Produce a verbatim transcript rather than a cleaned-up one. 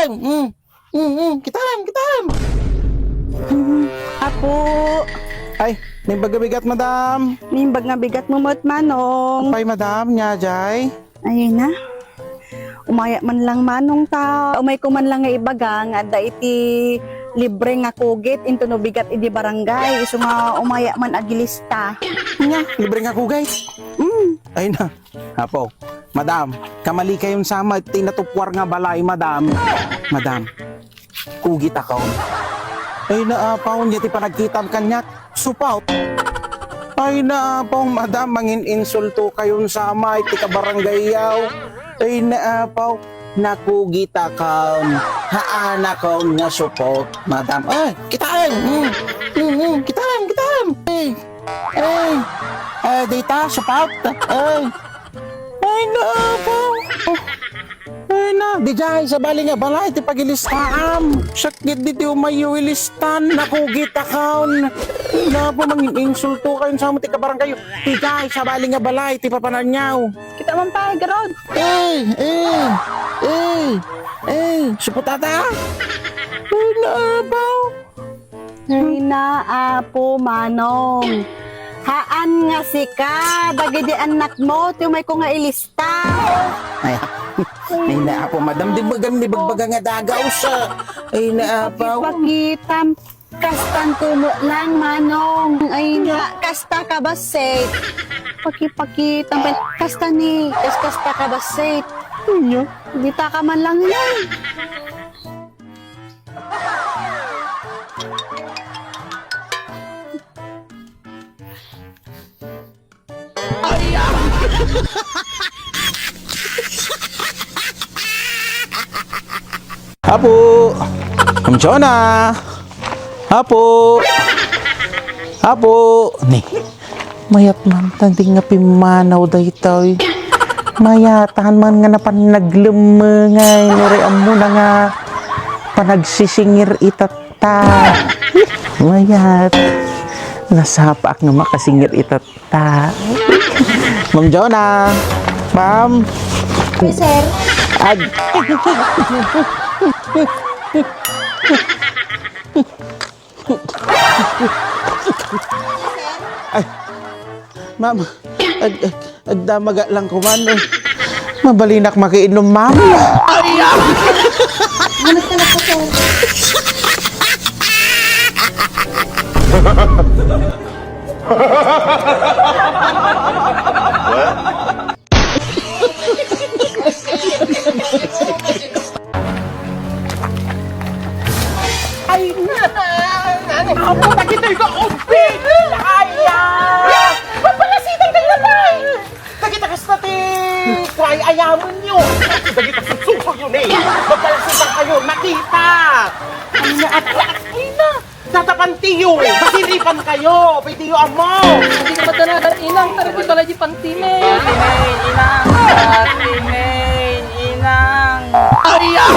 Mm, mm, mm, kitam, kitam. Apo. Ay, naimbag nga bigat, madam. Naimbag nga bigat mo met, Manong. Apay, madam, ania jay? Ay na. Umaya man lang, Manong, ta umayko man lang nga ibaga nga adda iti libre nga kugit intono bigat idi barangay. Isu nga umaya man agilista. Ania, libre nga kugit? Mm. Ay na. Apo, madam, kamalikayon sa met ti natupwar nga balay, madam. Madam, kugit akon. Ay na, apo, ania ti panagkitam kaniak, supaw. Ay na, apo, madam, mangin-insultokayon sa met ti kabarangayyo. Ay na, apo, nakugit akon. Haan akon nga supaw, madam. Ay, kitaem. Mm, mm, mm, kitaem, kitaem. Ay, ay, ay, dita, supaw. Ay. Ay na, apo. Ay na, diay sabali nga balay ti pagilistaam. Sakit di ti umayo ilistan, nakugit akon. Ay na, apo, mangin-insultokayon sa met ti kabarangayyo. Diay sabali nga balay ti papananyo. Kita man pa, Gerald. Eh, eh, eh, eh, supotata. Ay na, apo. Ay na, Apo Manong. Haan nga sika, dagidi annakmo, ti umayko nga ilista. Ay, ay na, Apo, madam, di ba gam-, di bagbaga nga dagaw sa, ay na, Apo. Pakipakitam, kastan tumo lang, Manong. Ay na, kasta ka ba, Seth? Pakipakitam, kasta ni, kas-, kasta ka ba, Seth? Ania? Dita ka man lang yan. Apo! Ma'am Jonah! Apo! Apo! Ni, mayat man, ta di nga pimmanaw daytoy. Mayatan man nga napan naglemmengay, no, re, ammona nga panagsisingir itatta. Mayat. Nasapaak nga makasingir itatta. Ma'am Jonah. Ma'am. Uy, sir. Ag- Ay, ma'am, ag-, ag-, agdamaga lang kuman, eh. Mabalinak makiinom, ma'am. Ay, ah! Ano ka na po, sir? Ay, na! Ano? Ako, dagitoy ko, ubi! Ay, ah! Mapalasitan kayo na ba? Dagita kasta ti kuay ayamen yo. Dagita suksukyo ni. Mapalasitan kayo, makita. Ay, na, at, at, ay, na! Tatapantiyo! Basiripan kayo! Pwede yo amo! Hindi ka ba talaga, inang? Tara, di pala di pantine. Pantine, inang! Pantine, inang! Ay, ah!